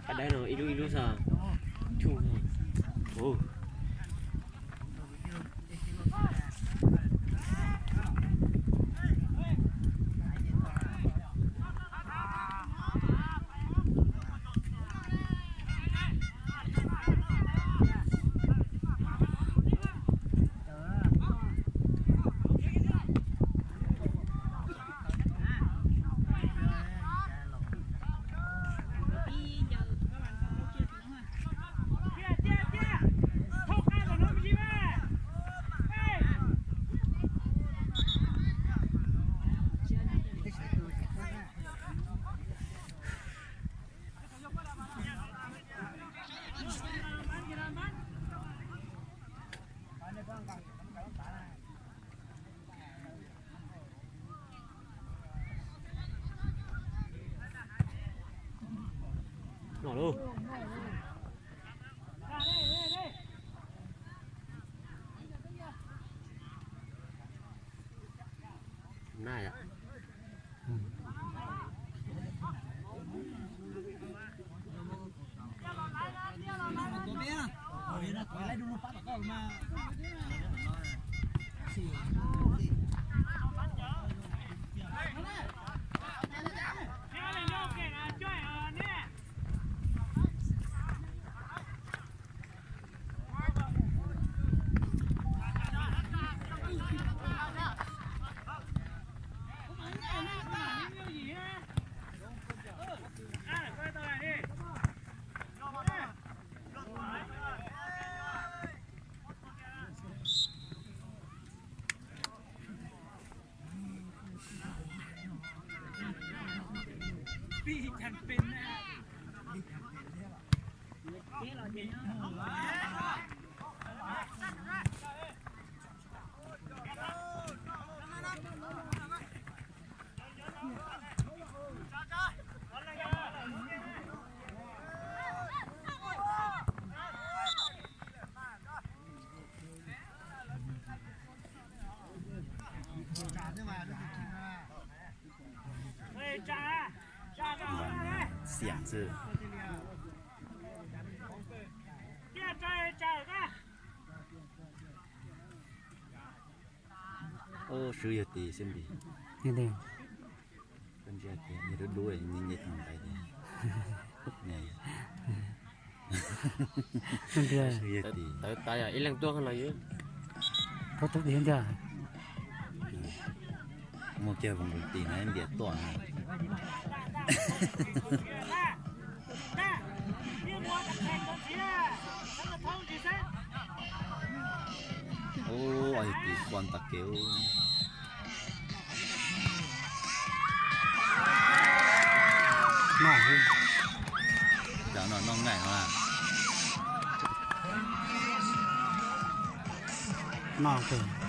Qab dawb no ib lub ib lub xwb. Chuj. Noj lauj. Naj yom. Xiam xwb. Ub, swb yog tis xwb nti. Koj ntsia kiag yog dub dub nce nce tus ntaiv tiag. Tawv tas yog ib leeg tuaj los yog pab tub tis tiag. Muaj kiag voos tis na ntiav tuaj na. Ub, yog tis kua ntav kev. Cov no noj nqaij no. Noj kawg.